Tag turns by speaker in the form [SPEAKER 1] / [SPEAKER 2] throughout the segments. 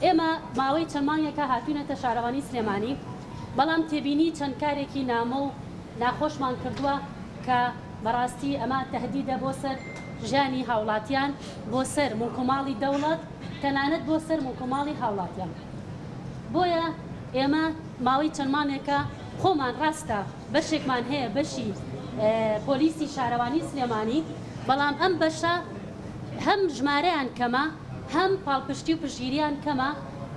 [SPEAKER 1] ئێمە ماوەی چەند مانگێکە هاتوینەتە شارەوانی سلێمانی، بەڵام تێبینی چەند کارێکی نامۆ و ناخۆشمان کردووە کە بەڕاستی ئەمە تەهدیدە بۆ سەر ژیانی هاوڵاتیان، بۆ سەر موڵک و ماڵی دەوڵەت، تەنانەت بۆ سەر موڵک و ماڵی هاوڵاتیان. بۆیە ئێمە ماوەی چەند مانگێکە خۆمان ڕاستە بەشێکمان هەیە بەشی پۆلیسی شارەوانی سلێمانی، بەڵام ئەم بەشە هەم ژمارەیان کەمە، هەم پاڵپشتی و پشتگیریان کەمە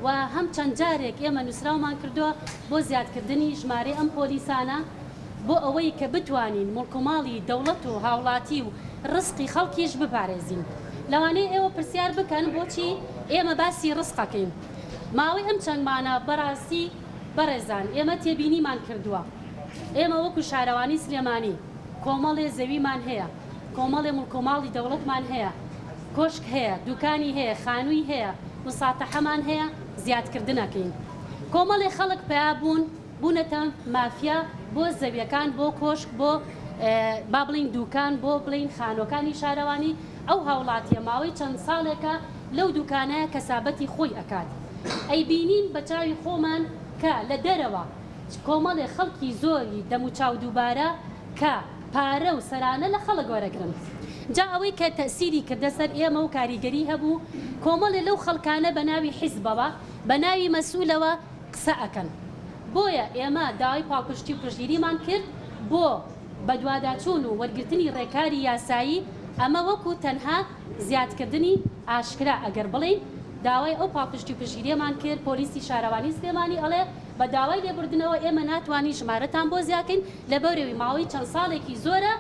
[SPEAKER 1] و هەم چەند جارێک ئێمە نوسراومان کردووە بۆ زیادکردنی ژمارەی ئەم پۆلیسانە بۆ ئەوەی کە بتوانین موڵک و ماڵی دەوڵەت و هاوڵاتی و ڕزقی خەڵکیش بپارێزین. لەوانەیە ئێوە پرسیار بکەن بۆچی ئێمە باسی ڕزق ئەکەین ماوەی ئەم چەند مانە؟ بەڕاستی بەڕێزان ئێمە تێبینیمان کردووە ئێمە وەکو شارەوانی سلێمانی کۆمەڵێ زەویمان هەیە، کۆمەڵێ موڵک و ماڵی دەوڵەتمان هەیە، کۆشک هەیە، دوکانی هەیە، خانووی هەیە، مساتەحەمان هەیە، زیادکردن ئەکەین. کۆمەڵێ خەڵک پەیا بوون، بوونەتە مافیا بۆ زەویەکان، بۆ کۆشک، بۆ با بڵێین دوکان، بۆ بڵێین خانووەکانی شارەوانی، ئەو هاوڵاتیە ماوەی چەند ساڵێکە لەو دوکانەیە کەسابەتی خۆی ئەکات. ئەیبینین بە چاوی خۆمان کە لە دەرەوە کۆمەڵێ خەڵکی زۆری دەموچاو دووبارە کە پارە و سەرانە لە خەڵک وەرەگرن. جا ئەوەی کە تەئسیری کردە سەر ئێمە و کاریگەری هەبوو، کۆمەڵێ لەو خەڵکانە بە ناوی حیزبەوە، بە ناوی مەسئولەوە قسە ئەکەن. بۆیە ئێمە داوای پاڵپشتی و پشتگیریمان کرد بۆ بەدواداچوون و وەرگرتنی ڕێکاری یاسایی، ئەمە وەکو تەنها زیادکردنی ئاشکرا ئەگەر بڵێین داوای ئەو پاڵپشتی و پشتگیریەمان کرد، پۆلیسی شارەوانی سلێمانی ئەڵێ بە داوای لێبوردنەوە ئێمە ناتوانین ژمارەتان بۆ زیاکەین، لەبەرئەوەی ماوەی چەند ساڵێکی زۆرە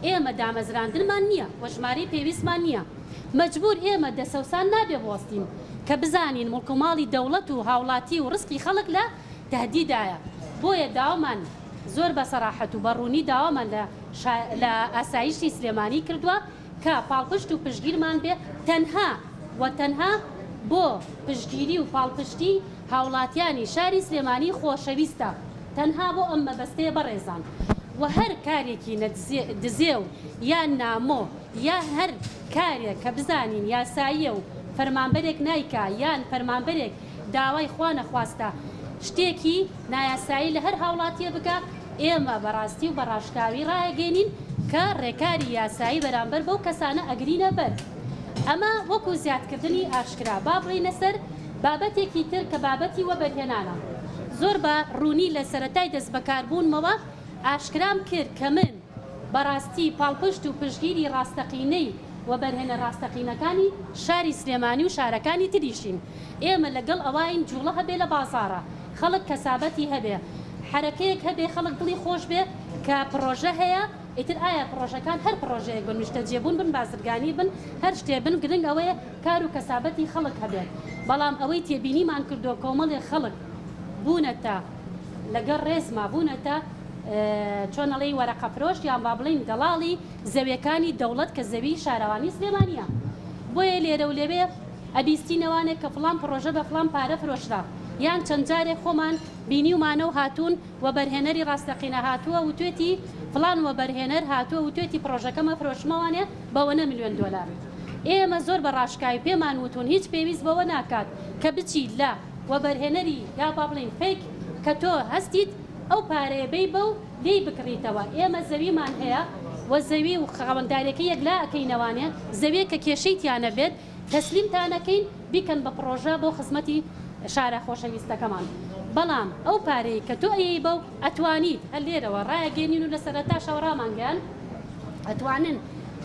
[SPEAKER 1] ئێمە دامەزراندنمان نییە و ژمارەی پێویستمان نییە، مەجبور ئێمە دەسەوسان نابێ بوەستین کە بزانین موڵک و ماڵی دەوڵەت و هاوڵاتی و ڕزقی خەڵک لە تەهدیدایە، بۆیە داوامان زۆر بە سەراحەت و بە ڕوونی داوامان لە لە ئاسایشی سلێمانی کردووە کە پاڵپشت و پشتگیرمان بێ تەنها و تەنها بۆ پشتگیری و پاڵپشتی هاوڵاتیانی شاری سلێمانی خۆشەویستە تەنها بۆ ئەم مەبەستەیە بەڕێزان وە هەر کارێکی نە دزێو یان نامۆ یا هەر کارێک کە بزانین یاساییە و فەرمانبەرێک نایکا یان فەرمانبەرێک داوای خوا نەخواستە شتێکی نایاسایی لە هەر هاوڵاتیە بکا ئێمە بەڕاستی و بە ڕاشکاوی ڕایەگەینین کە ڕێکاری یاسایی بەرامبەر بەو کەسانە ئەگرینە بەر. ئەمە وەکو زیادکردنی ئاشکرا. با بڕۆینە سەر بابەتێکی تر کە بابەتی وەبەرهێنانە. زۆر بە ڕوونی لە سەرەتای دەستبەکاربوونمەوە ئاشکرام کرد کە من بەڕاستی پاڵپشت و پشتگیری ڕاستەقینەی وەبەرهێنە ڕاستەقینەکانی شاری سلێمانی و شارەکانی تریشین. ئێمە لەگەڵ ئەوەین جوڵە هەبێ لە بازاڕا، خەڵک کەسابەتی هەبێ، حەرەکەیەک هەبێ خەڵک دڵی خۆش بێ کە پڕۆژە هەیە، ئیتر ئایا پڕۆژەکان هەر پڕۆژەیەک بن، نیشتەجێبوون بن، بازرگانی بن، هەر شتێ بن، گرنگ ئەوەیە کار و کەسابەتی خەڵک هەبێت، بەڵام ئەوەی تێبینیمان کردووە کۆمەڵێ خەڵک بوونەتە لەگەڵ ڕێزما بوونەتە چۆن ئەڵێی وەرەقە فرۆش یان با بڵێین دەڵاڵی زەویەکانی دەوڵەت کە زەوی شارەوانی سلێمانیە بۆیە لێرە و لەوێ ئەبیستینەوانێ کە فڵان پڕۆژە بە فڵان پارە فرۆشرا یان چەند جارێک خۆمان بینیومانە و هاتوون وەبەرهێنەری ڕاستەقینە هاتووە وتوێتی فڵان وەبەرهێنەر هاتووە وتوێتی پڕۆژەکەم ئەفرۆشمەوانێ بەوەنە ملیۆن دۆلار ئێمە زۆر بە ڕاشکاوی پێمان وتوون هیچ پێویست بەوە ناکات کە بچی لە وەبەرهێنەری یا با بڵێین فەیک کە تۆ هەستیت ئەو پارەیە بەی بەو لێی بکڕیتەوە ئێمە زەویمان هەیە و زەوی و خاوەندارێکەی یەکلا ئەکەینەوانێ زەویەک کە کێشەی تیا نەبێت تەسلیمتان ئەکەین بیکەن بە پڕۆژە بۆ خزمەتی شارە خۆشەویستەکەمان بەڵام ئەو پارەی کە تۆ ئەیەی بەو ئەتوانیت هەر لێرەوە ڕایەگەینین و لە سەرەتاشەوە ڕامانگەیاند ئەتوانن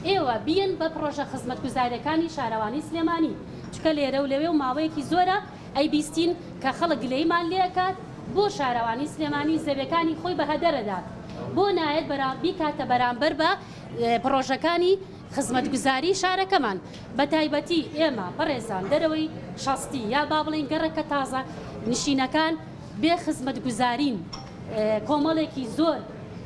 [SPEAKER 1] ئێوە بیەن بە پڕۆژە خزمەتگوزاریەکانی شارەوانی سلێمانی چونکە لێرە و لەوێ و ماوەیەکی زۆرە ئەیبیستین کە خەڵک گلەیمان لێ ئەکات بۆ شارەوانی سلێمانی زەویەکانی خۆی بە هەدەر ئەدات بۆ نایەت بیکاتە بەرامبەر بە پڕۆژەکانی خزمەتگوزاری شارەکەمان بەتایبەتی ئێمە بەڕێزان دەرەوەی شەستی یا با بڵێین گەڕەکە تازە نشینەکان بێ خزمەتگوزارین کۆمەڵێکی زۆر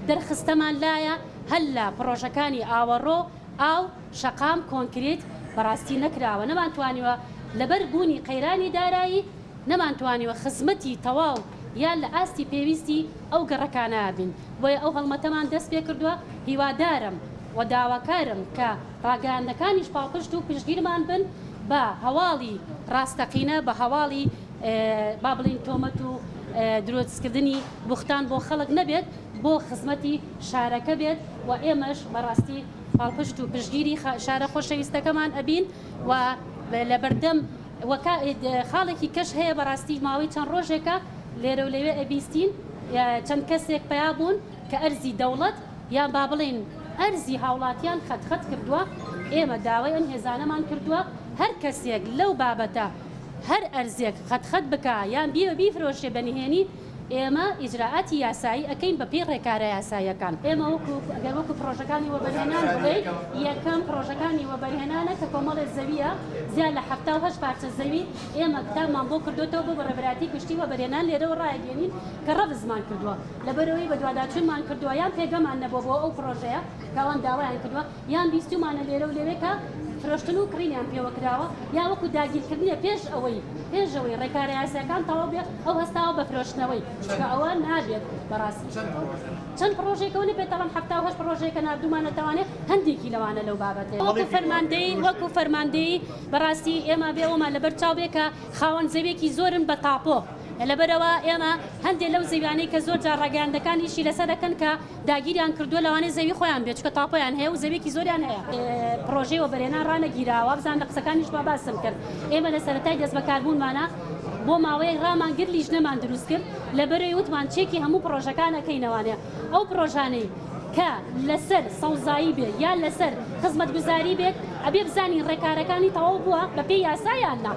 [SPEAKER 1] دەرخستەمان لایە هەر لە پڕۆژەکانی ئاوەڕۆ ئاو شەقام کۆنکریت بەڕاستی نەکراوە نەمانتوانیوە لەبەر بوونی قەیرانی دارایی نەمانتوانیوە خزمەتی تەواو یان لە ئاستی پێویستی ئەو گەڕەکانە بین بۆیە ئەو هەڵمەتەمان دەست پێکردووە هیوادارم و داواکارم کە ڕاگەیاندنەکانیش پاڵپشت و پشتگیرمان بن. بە هەواڵی ڕاستەقینە، بە هەواڵی با بڵێین تۆمەت و دروستکردنی بوختان بۆ خەڵک نەبێت، بۆ خزمەتی شارەکە بێت و ئێمەش بەڕاستی پاڵپشت و پشتگیری شارە خۆشەویستەکەمان ئەبین و لەبەردەم و خاڵێکی کەش هەیە بەڕاستی ماوەی چەند ڕۆژێکە لێرە و لەوێ ئەبیستین چەند کەسێک پەیا بوون کە ئەرزی دەوڵەت یان با بڵێین ئەرزی هاوڵاتیان خەت خەت کردووە، ئێمە داوای ئەم هێزانەمان کردووە هەر کەسێک لەو بابەتە هەر ئەرزێک خەت خەت بکا یان بیفرۆشێ بە نهێنی ئێمە ئیجرائاتی یاسایی ئەکەین بە پێی ڕێکارە یاساییەکان. ئێمە وەکو گەر وەکو پڕۆژەکانی وەبەرهێنان بڵێین یەکەم پڕۆژەکانی وەبەرهێنانە کە کۆمەڵێ زەوییە زیاد لە 78 پارچە زەوی ئێمە کتابمان بۆ کردۆتەوە بۆ بەڕێوەبەرایەتی گشتی وەبەرهێنان لێرەوە ڕایەگەیەنین کە ڕەفزمان کردووە لەبەرئەوەی بەدواداچوونمان کردووە یان پێگەمان نەبووە بۆ ئەو پڕۆژەیە کە ئەوان داوایان کردووە یان بیستوومانە لێرە و لەوێ کە فرۆشتن و کڕینیان پێوە کراوە یا وەکو داگیرکردنێ پێش ئەوەی پێش ئەوەی ڕێکارە یاسایەکان تەواو بێ ئەو هەستاوە بە فرۆشتنەوەی چونکە ئەوە نابێت بەڕاستی چەند پڕۆژەیەکەوە نەبێت دەڵێم 78 پڕۆژەیەکە ناردوومانەتەوانێ هەندێکی لەوانە لەو بابەتەیە وەکو فەرماندەیی وەکو فەرماندەیی بەڕاستی ئێمە بێ ئەوەمان لەبەر چاو بێ کە خاوەن زەویەکی زۆرن بە تاپۆ لەبەرئەوە ئێمە هەندێ لەو زەویانەی کە زۆر جار ڕاگەیاندەکان ئیشی لەسەر دەکەن کە داگیریان کردووە لەوانەیە زەوی خۆیان بێت چونکە تاپۆیان هەیە و زەویەکی زۆریان هەیە. پڕۆژەی وەبەرهێنان ڕانەگیراوە وابزانم لە قسەکانیشما باسم کرد ئێمە لە سەرەتای دەستبەکاربوونمانا بۆ ماوەیەک ڕامان گرت لیژنەمان دروست کرد لەبەرئەوەی وتمان چێکی هەموو پڕۆژەکان ئەکەینەوانێ ئەو پڕۆژانەی کە لەسەر سەوزایی بێت یان لەسەر خزمەتگوزاری بێت ئەبێ بزانین ڕێکارەکانی تەواو بووە بەپێی یاسا یان نا.